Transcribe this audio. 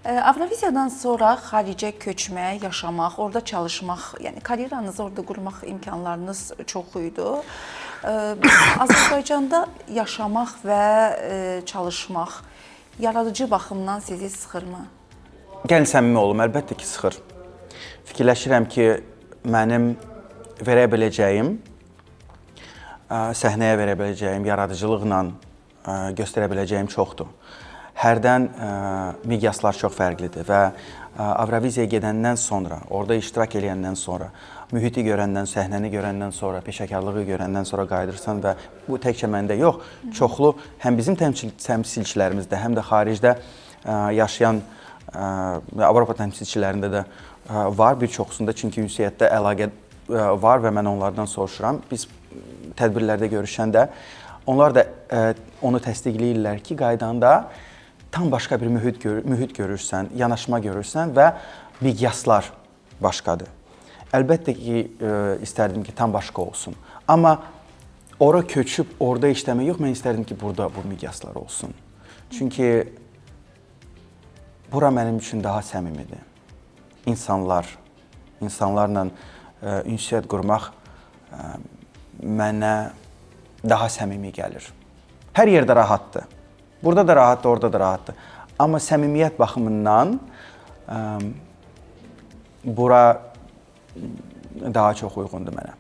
Avroviziyadan sonra xaricə köçmək, yaşamaq, orada çalışmaq, yəni karyeranızı orada qurmaq imkanlarınız çox idi. Azərbaycanda yaşamaq və çalışmaq yaradıcı baxımdan sizi sıxırmı? Gəlin səmimi olum, əlbəttə ki, sıxır. Fikirləşirəm ki, mənim verə biləcəyim, səhnəyə verə biləcəyim, yaradıcılıqla göstərə biləcəyim çoxdur. Hərdən miqyaslar çox fərqlidir və Avroviziyaya gedəndən sonra, orada iştirak eləyəndən sonra, mühiti görəndən, səhnəni görəndən sonra, peşəkarlığı görəndən sonra qayıdırsan və bu təkcə məndə yox, çoxlu həm bizim təmsilçilərimizdə, həm də xaricdə yaşayan Avropa təmsilçilərində də var bir çoxsunda, çünki ünsiyyətdə əlaqə var və mən onlardan soruşuram. Biz tədbirlərdə görüşəndə onlar da onu təsdiqləyirlər ki, qayıdanda tam başqa bir mühit görürsən, yanaşma görürsən və miqyaslar başqadır. Əlbəttə ki, istərdim ki, tam başqa olsun. Amma ora köçüb orada işləmək yox, mən istərdim ki, burada bu miqyaslar olsun. Çünki bura mənim üçün daha səmimidir. İnsanlarla ünsiyyət qurmaq mənə daha səmimi gəlir. Hər yerdə rahatdır. Burada da rahatdır, orada da rahatdır. Amma səmimiyyət baxımından bura daha çox uyğundur mənə.